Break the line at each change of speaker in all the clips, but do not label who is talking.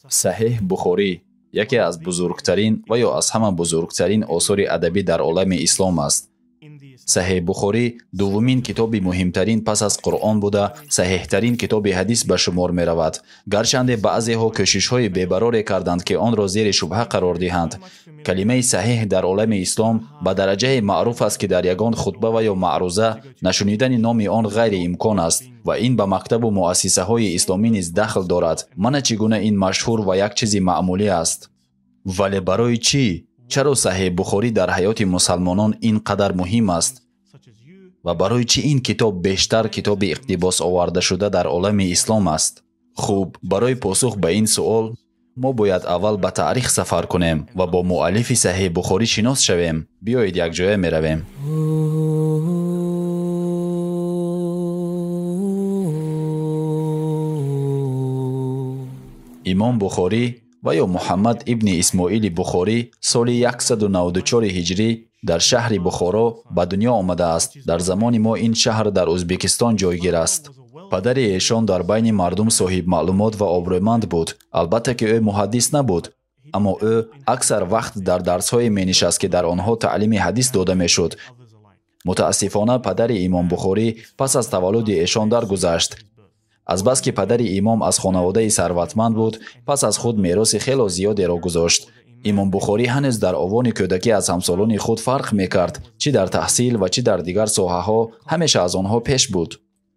Саҳеҳ Бухорӣ яке аз бузургтарин ва ё аз ҳама бузургтарин осори адабӣ дар олами ислом аст. Саҳеҳ Бухорӣ дуввумин китоби муҳимтарин пас аз Қуръон буда, саҳеҳтарин китоби ҳадис ба шумор меравад. Гарчанде баъзеҳо кӯшишҳои бебароре карданд, ки онро зери шубҳа қарор диҳанд. Калимаи саҳеҳ дар олами ислом ба дараҷае маъруф аст, ки дар ягон хутба ва ё маъруза нашунидани номи он ғайриимкон аст ва ин ба мактабу муассисаҳои исломӣ низ дахл дорад. Мана чӣ гуна ин машҳур ва як чизи маъмулӣ аст. Вале барои чӣ? Чаро Саҳеҳ Бухорӣ дар ҳаёти мусалмонон ин қадар муҳим аст? Ва барои чӣ ин китоб бештар китоби иқтибос овардашуда дар олами ислом аст? Хуб, барои посух ба ин суол мо бояд аввал ба таърих сафар кунем ва бо муаллифи Саҳеҳ Бухорӣ шинос шавем. Биёед якҷоя меравем. Имом Бухорӣ ва ё Муҳаммад ибни Исмоили Бухорӣ соли 194 ҳиҷрӣ дар шаҳри Бухоро ба дунё омадааст. Дар замони мо ин шаҳр дар Ӯзбекистон ҷойгир аст. Падари эшон дар байни мардум соҳибмаълумот ва обрӯманд буд. Албатта ки ӯ муҳаддис набуд, аммо ӯ аксар вақт дар дарсҳое менишаст, ки дар онҳо таълими ҳадис дода мешуд. Мутаассифона, падари Имом Бухорӣ пас аз таваллуди эшон даргузашт. Азбаски падари имом аз хонаводаи сарватманд буд, пас аз худ мероси хело зиёдеро гузошт. Имом Бухорӣ ҳанӯз дар овони кӯдакӣ аз ҳамсолони худ фарқ мекард, чӣ дар таҳсил ва чӣ дар дигар соҳаҳо ҳамеша аз онҳо пеш буд.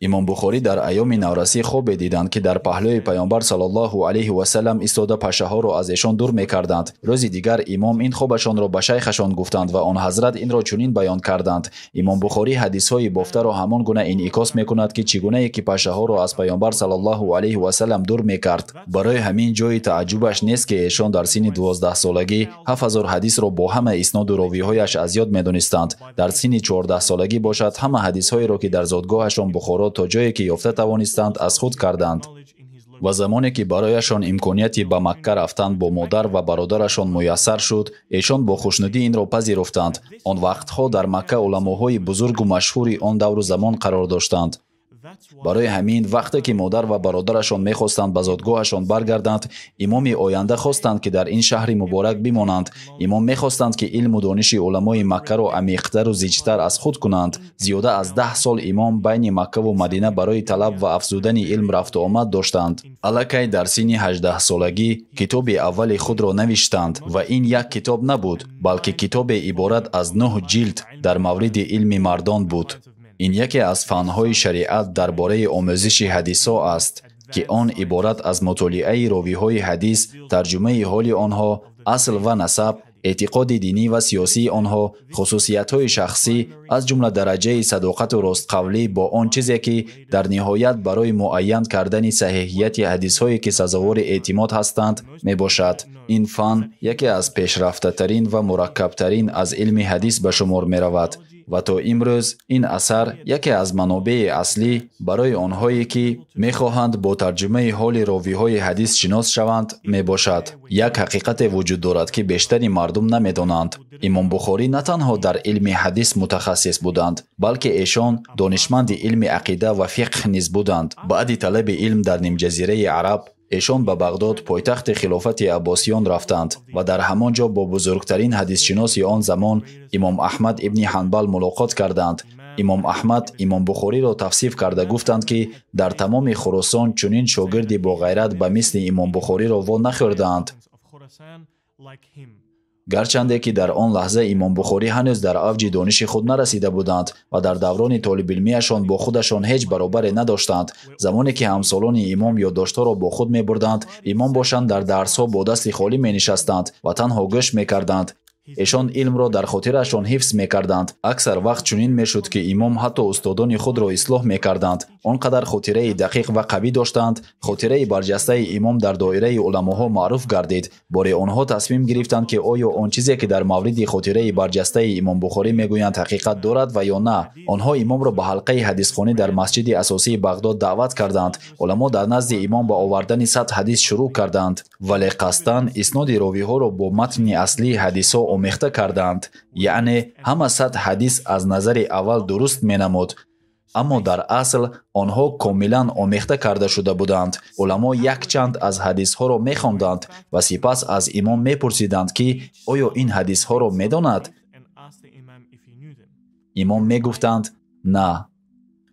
Имом Бухорӣ дар айёми наврасӣ хобе диданд, ки дар паҳлӯи Паёмбар саллаллоҳу алайҳи васаллам истода пашаҳоро аз эшон дур мекарданд. Рӯзи дигар имом ин хобашонро ба шайхашон гуфтанд ва он ҳазрат инро чунин баён карданд. Имом Бухорӣ ҳадисҳои бофтаро ҳамон гуна инъикос мекунад, ки чӣ гунае ки пашаҳоро аз Паёмбар саллаллоҳу алайҳи васаллам дур мекард. Барои ҳамин ҷои тааҷҷубаш нест, ки эшон дар синни 12-солагӣ 7000 ҳадисро бо ҳама исноду ровиҳояш аз ёд медонистанд. Дар синни 14-солагӣ бошад, ҳама ҳадисҳоеро, ки дар зодгоҳашон Бухоро то ҷое ки ёфта тавонистанд, аз худ карданд. Ва замоне ки барояшон имконияти ба Макка рафтан бо модар ва бародарашон муяссар шуд, эшон бо хушнудӣ инро пазируфтанд. Он вақтҳо дар Макка уламоҳои бузургу машҳури он давру замон қарор доштанд. Барои ҳамин вақте ки модар ва бародарашон мехостанд ба зодгоҳашон баргарданд, имоми оянда хостанд, ки дар ин шаҳри муборак бимонанд. Имом мехостанд, ки илму дониши уламои Маккаро амиқтару зичтар аз худ кунанд. Зиёда аз 10 сол имом байни Маккаву Мадина барои талаб ва афзудани илм рафту омад доштанд. Аллакай дар синни 18-солагӣ китоби аввали худро навиштанд ва ин як китоб набуд, балки китобе иборат аз 9 ҷилд дар мавриди илми мардон буд. Ин яке аз фанҳои шариат дар бораи омӯзиши ҳадисҳо аст, ки он иборат аз мутолиаи ровиҳои ҳадис, тарҷумаи ҳоли онҳо, асл ва насаб, эътиқоди динӣ ва сиёсии онҳо, хусусиятҳои шахсӣ, аз ҷумла дараҷаи садоқату ростқавлӣ бо он чизе, ки дар ниҳоят барои муайян кардани саҳеҳияти ҳадисҳое, ки сазовори эътимод ҳастанд, мебошад. Ин фан яке аз пешрафтатарин ва мураккабтарин аз илми ҳадис ба шумор меравад ва то имрӯз ин асар яке аз манобеи аслӣ барои онҳое, ки мехоҳанд бо тарҷумаи ҳоли ровиҳои ҳадис шинос шаванд, мебошад. Як ҳақиқате вуҷуд дорад, ки бештари мардум намедонанд. Имом Бухорӣ на танҳо дар илми ҳадис мутахассис буданд, балки эшон донишманди илми ақида ва фиқҳ низ буданд. Баъди талаби илм дар нимҷазираи Араб, эшон ба Бағдод, пойтахти хилофати Аббосиён рафтанд ва дар ҳамон ҷо бо бузургтарин ҳадисшиноси он замон Имом Аҳмад ибни Ҳанбал мулоқот карданд. Имом Аҳмад Имом Бухориро тавсиф карда гуфтанд, ки дар тамоми Хуросон чунин шогирди боғайрат ба мисли Имом Бухориро во нахӯрдаанд. Гарчанде ки дар он лаҳза Имом Бухорӣ ҳанӯз дар авҷи дониши худ нарасида буданд ва дар даврони толибилмияшон бо худашон ҳеҷ баробаре надоштанд. Замоне ки ҳамсолони имом ёддоштҳоро бо худ мебурданд, имом бошанд дар дарсҳо бо дасти холӣ менишастанд ва танҳо гӯш мекарданд. Эшон илмро дар хотирашон ҳифз мекарданд. Аксар вақт чунин мешуд, ки имом ҳатто устодони худро ислоҳ мекарданд. Он қадар хотираи дақиқ ва қавӣ доштанд. Хотираи барҷастаи имом дар доираи уламоҳо маъруф гардид. Боре онҳо тасмим гирифтанд, ки оё он чизе, ки дар мавриди хотираи барҷастаи Имом Бухорӣ мегӯянд, ҳақиқат дорад ва ё на. Онҳо имомро ба ҳалқаи ҳадисхонӣ дар масҷиди асосии Бағдод даъват карданд. Уламо дар назди имом ба овардани 100 ҳадис шурӯъ карданд, вале қасдан исноди ровиҳоро бо матни аслии ҳадисҳо омехта карданд. Яъне ҳама 100 ҳадис аз назари аввал дуруст менамуд, Аммо дар асл онҳо комилан омехта карда шуда буданд. Уламо якчанд аз ҳадисҳоро мехонданд ва сипас аз имом мепурсиданд, ки оё ин ҳадисҳоро медонад? Имом мегуфтанд: на.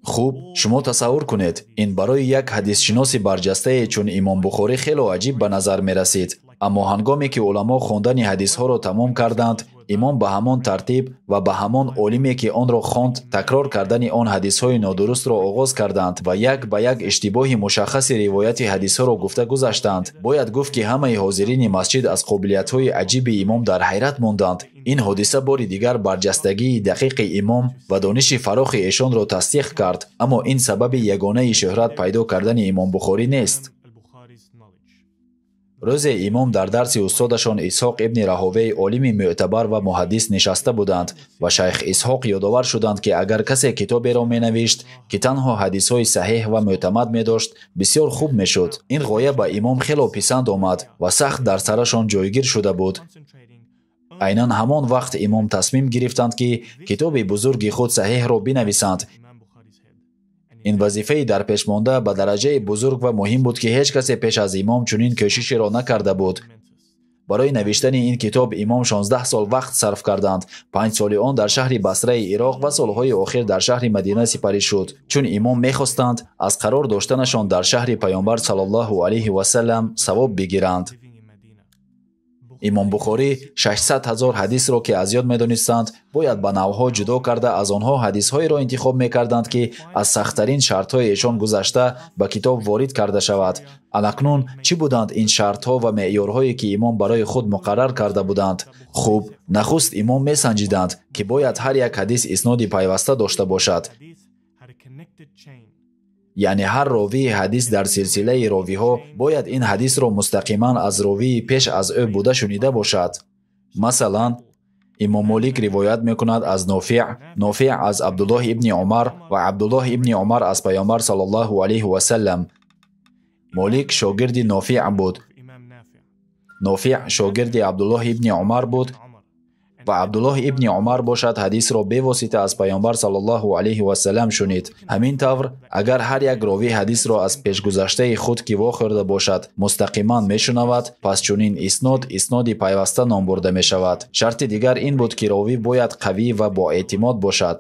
Хуб, шумо тасаввур кунед, ин барои як ҳадисшиноси барҷастае чун Имом Бухорӣ хело аҷиб ба назар мерасид. Аммо ҳангоме ки уламо хондани ҳадисҳоро тамом карданд, имом ба ҳамон тартиб ва ба ҳамон олиме, ки онро хонд, такрор кардани он ҳадисҳои нодурустро оғоз карданд ва як ба як иштибоҳи мушаххаси ривояти ҳадисҳоро гуфта гузаштанд. Бояд гуфт, ки ҳамаи ҳозирини масҷид аз қобилиятҳои аҷиби имом дар ҳайрат монданд. Ин ҳодиса бори дигар барҷастагии дақиқи имом ва дониши фарохи эшонро тасдиқ кард. Аммо ин сабаби ягонаи шӯҳрат пайдо кардани Имом Бухорӣ нест. Рӯзе имом дар дарси устодашон Исҳоқ ибни Раҳовей, олими мӯътабар ва муҳаддис, нишаста буданд ва шайх Исҳоқ ёдовар шуданд, ки агар касе китоберо менавишт, ки танҳо ҳадисҳои саҳеҳ ва мӯътамад медошт, бисёр хуб мешуд. Ин ғоя ба имом хело писанд омад ва сахт дар сарашон ҷойгир шуда буд. Айнан ҳамон вақт имом тасмим гирифтанд, ки китоби бузурги худ саҳеҳро бинависанд. Ин вазифаи дарпешмонда ба дараҷаи бузург ва муҳим буд, ки ҳеҷ касе пеш аз имом чунин кӯшишеро накарда буд. Барои навиштани ин китоб имом 16 сол вақт сарф карданд. 5 соли он дар шаҳри Басраи Ироқ ва солҳои охир дар шаҳри Мадина сипарӣ шуд, чун имом мехостанд аз қарор доштанашон дар шаҳри Паёмбар саллаллоҳу алайҳи васаллам савоб бигиранд. Имом Бухорӣ 600 ҳазор ҳадисро, ки аз ёд медонистанд, бояд ба навъҳо ҷудо карда аз онҳо ҳадисҳоеро интихоб мекарданд, ки аз сахттарин шартҳои эшон гузашта ба китоб ворид карда шавад. Анакнун чӣ буданд ин шартҳо ва меъёрҳое, ки имом барои худ муқаррар карда буданд? Хуб, нахуст имом месанҷиданд, ки бояд ҳар як ҳадис исноди пайваста дошта бошад. Яъне ҳар ровии ҳадис дар силсилаи ровиҳо бояд ин ҳадисро мустақиман аз ровии пеш аз ӯ буда шунида бошад. Масалан, Имом Молик ривоят мекунад аз Нофиъ, Нофиъ аз Абдуллоҳ ибни Умар ва Абдуллоҳ ибни Умар аз Паёмбар саллаллоҳу алайҳи васаллам. Молик шогирди Нофиъ буд. Нофиъ шогирди Абдуллоҳ ибни Умар буд ва Абдуллоҳ ибни Умар бошад ҳадисро бевосита аз Паёмбар саллаллоҳу алайҳи васаллам шунид. Ҳамин тавр, агар ҳар як ровӣ ҳадисро аз пешгузаштаи худ, ки вохӯрда бошад, мустақиман мешунавад, пас чунин иснод исноди пайваста ном бурда мешавад. Шарти дигар ин буд, ки ровӣ бояд қавӣ ва боэътимод бошад.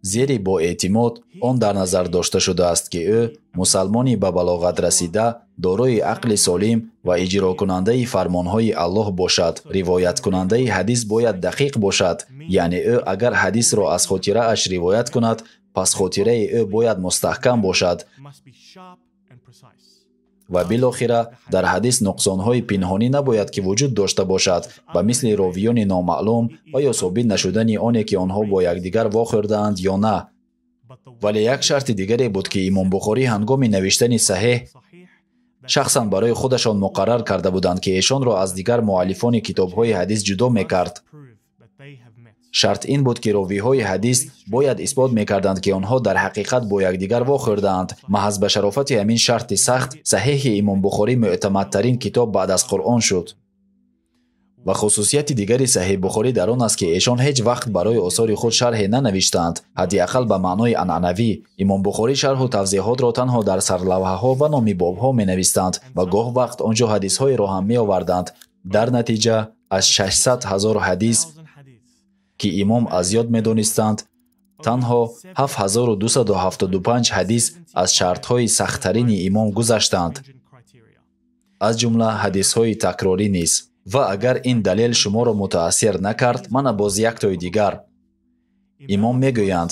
Зери боэътимод он дар назар дошта шудааст, ки ӯ мусалмони ба балоғат расида, дорои ақли солим ва иҷрокунандаи фармонҳои Аллоҳ бошад. Ривояткунандаи ҳадис бояд дақиқ бошад, яъне ӯ агар ҳадисро аз хотирааш ривоят кунад, пас хотираи ӯ бояд мустаҳкам бошад. Ва билохира дар ҳадис нуқсонҳои пинҳонӣ набояд ки вуҷуд дошта бошад, ба мисли ровиёни номаълум ва ё собит нашудани оне, ки онҳо бо якдигар вохӯрдаанд ё на. Вале як шарти дигаре буд, ки Имом Бухорӣ ҳангоми навиштани саҳеҳ шахсан барои худашон муқаррар карда буданд, ки эшонро аз дигар муаллифони китобҳои ҳадис ҷудо мекард. Шарт ин буд, ки ровиҳои ҳадис бояд исбот мекарданд, ки онҳо дар ҳақиқат бо якдигар вохӯрдаанд. Маҳз ба шарофати ҳамин шарти сахт саҳеҳи Имом Бухорӣ мӯътамадтарин китоб баъд аз Қуръон шуд. Ва хусусияти дигари Саҳеҳ Бухорӣ дар он аст, ки эшон ҳеҷ вақт барои осори худ шарҳе нанавиштаанд, ҳадди ақал ба маънои анъанавӣ. Имом Бухорӣ шарҳу тавзеҳотро танҳо дар сарлавҳаҳо ва номи бобҳо менавистанд ва гоҳ вақт онҷо ҳадисҳоеро ҳам меоварданд. Дар натиҷа аз 600 ҳазор ҳадис, ки имом аз ёд медонистанд, танҳо 7275 ҳадис аз шартҳои сахттарини имом гузаштанд, аз ҷумла ҳадисҳои такрорӣ низ. Ва агар ин далел шуморо мутаассир накард, мана боз яктои дигар. Имом мегӯянд: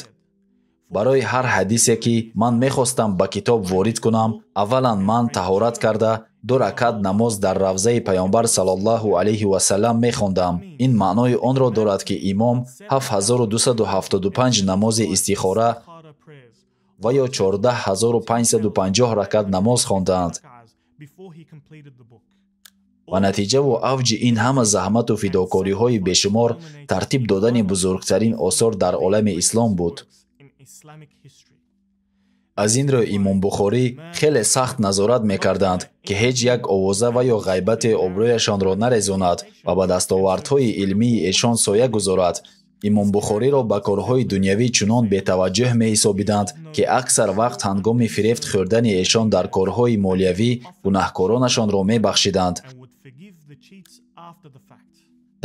барои ҳар ҳадисе, ки ман мехостам ба китоб ворид кунам, аввалан ман таҳорат карда 2 ракат намоз дар равзаи Паёмбар саллаллоҳу алайҳи васаллам мехондам. Ин маънои онро дорад, ки имом 7275 намози истихора ва ё 14550 ракат намоз хондаанд. Ва натиҷаву авҷи ин ҳама заҳмату фидокориҳои бешумор тартиб додани бузургтарин осор дар олами ислом буд. Аз ин рӯ Имом Бухорӣ хеле сахт назорат мекарданд, ки ҳеҷ як овоза ва ё ғайбате обрӯяшонро нарезонад ва ба дастовардҳои илмии эшон соя гузорад. Имом Бухориро ба корҳои дунявӣ чунон бетаваҷҷӯҳ меҳисобиданд, ки аксар вақт ҳангоми фирефт хӯрдани эшон дар корҳои молиявӣ гунаҳкоронашонро мебахшиданд.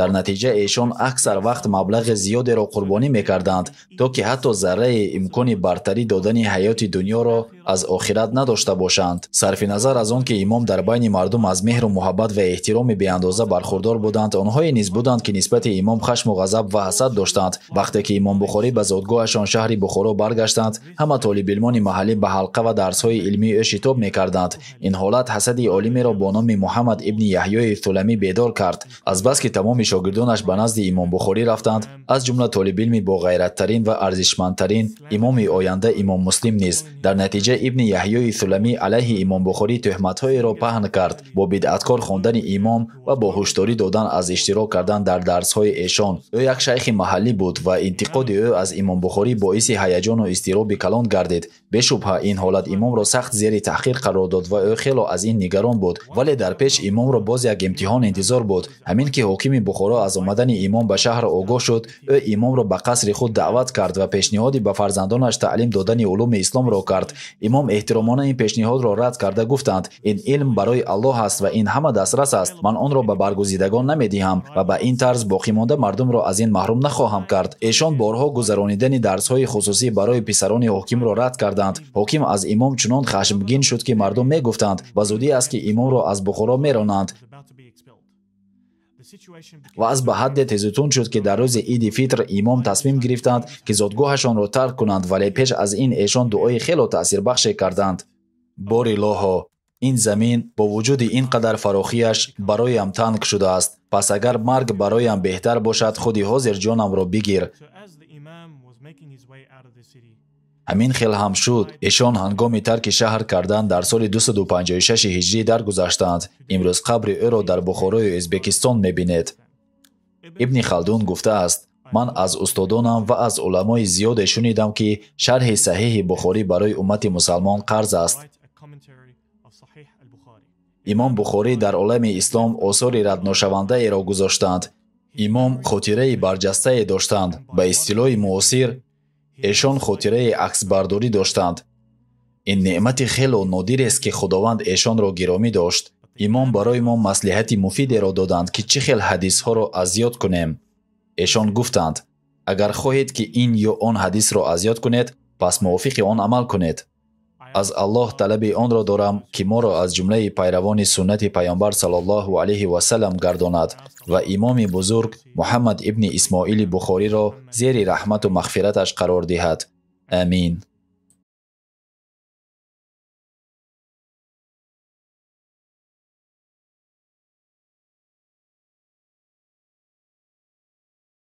Дар натиҷа эшон аксар вақт маблағи зиёдеро қурбонӣ мекарданд, то ки ҳатто зарраи имкони бартарӣ додани ҳаёти дунёро аз охират надошта бошанд. Сарфи назар аз он ки имом дар байни мардум аз меҳру муҳаббат ва эҳтироми беандоза бархурдор буданд, онҳое низ буданд, ки нисбати имом хашму ғазаб ва ҳасад доштанд. Вақте ки имом Бухорӣ ба зодгоҳашон шаҳри Бухоро баргаштанд, ҳама толибилмони маҳаллӣ ба ҳалқа ва дарсҳои илмии ӯ шитоб мекарданд. Ин ҳолат ҳасади олимеро бо номи Муҳаммад ибни Яҳёи Суламӣ бедор кард. Азбаски тамоми шогирдонаш ба назди имом Бухорӣ рафтанд, аз ҷумла толибилми боғайраттарин ва арзишмандтарин имоми оянда имом Муслим низ. Дар натиҷа ибни Яҳёи Суламӣ алайҳи имом Бухорӣ тӯҳматҳоеро паҳн кард бо бидъаткор хондани имом ва бо ҳушдорӣ додан аз иштирок кардан дар дарсҳои эшон. Ӯ як шайхи маҳаллӣ буд ва интиқоди ӯ аз имом Бухорӣ боиси ҳаяҷону изтироби калон гардид. Бешубҳа ин ҳолат имомро сахт зери таҳқир қарор дод ва ӯ хело аз ин нигарон буд. Вале дар пеш имомро боз як имтиҳон интизор буд. Ҳамин ки ҳокими Бухоро аз омадани имом ба шаҳр огоҳ шуд, ӯ имомро ба қасри худ даъват кард ва пешниҳоди ба фарзандонаш таълим додани улуми исломро кард. Имом эҳтиромона ин пешниҳодро рад карда гуфтанд: ин илм барои Аллоҳ аст ва ин ҳама дастрас аст. Ман онро ба баргузидагон намедиҳам ва ба ин тарз боқимонда мардумро аз ин маҳрум нахоҳам кард. Эшон борҳо гузаронидани дарсҳои хусусӣ барои писарони ҳокимро рад карданд. Ҳоким аз имом чунон хашмгин шуд, ки мардум мегуфтанд ба зудӣ аст, ки имомро аз Бухоро меронанд. Ва аз ба ҳадде тезутун шуд, ки дар рӯзи иди фитр имом тасмим гирифтанд, ки зодгоҳашонро тарк кунанд, вале пеш аз ин эшон дуои хело таъсирбахше карданд. Бори Илоҳо, ин замин бо вуҷуди ин қадар фарохияш бароям танг шудааст. Пас агар марг бароям беҳтар бошад, худи ҳозир ҷонамро бигир. Ҳамин хел ҳам шуд. Эшон ҳангоми тарки шаҳр кардан дар соли 256 ҳиҷрӣ даргузаштанд. Имрӯз қабри ӯро дар Бухорои Ӯзбекистон мебинед. Ибни Халдун гуфтааст: ман аз устодонам ва аз уламои зиёде шунидам, ки шарҳи саҳиҳи Бухорӣ барои уммати мусалмон қарз аст. Имом Бухорӣ дар олами ислом осори радношавандаеро гузоштанд. Имом хотираи барҷастае доштанд. Ба истилоҳи муосир, эшон хотираи аксбардорӣ доштанд. Ин неъмати хело нодирест, ки Худованд эшонро гиромӣ дошт. Имом барои мо маслиҳати муфидеро доданд, ки чӣ хел ҳадисҳоро аз ёд кунем. Эшон гуфтанд: агар хоҳед, ки ин ё он ҳадисро аз ёд кунед, пас мувофиқи он амал кунед. Аз Аллоҳ талаби онро дорам, ки моро аз ҷумлаи пайравони суннати Пайғамбар саллаллоҳу алайҳи васаллам гардонад ва имоми бузург Муҳаммад ибни Исмоили Бухориро зери раҳмату мағфираташ қарор диҳад. Амин.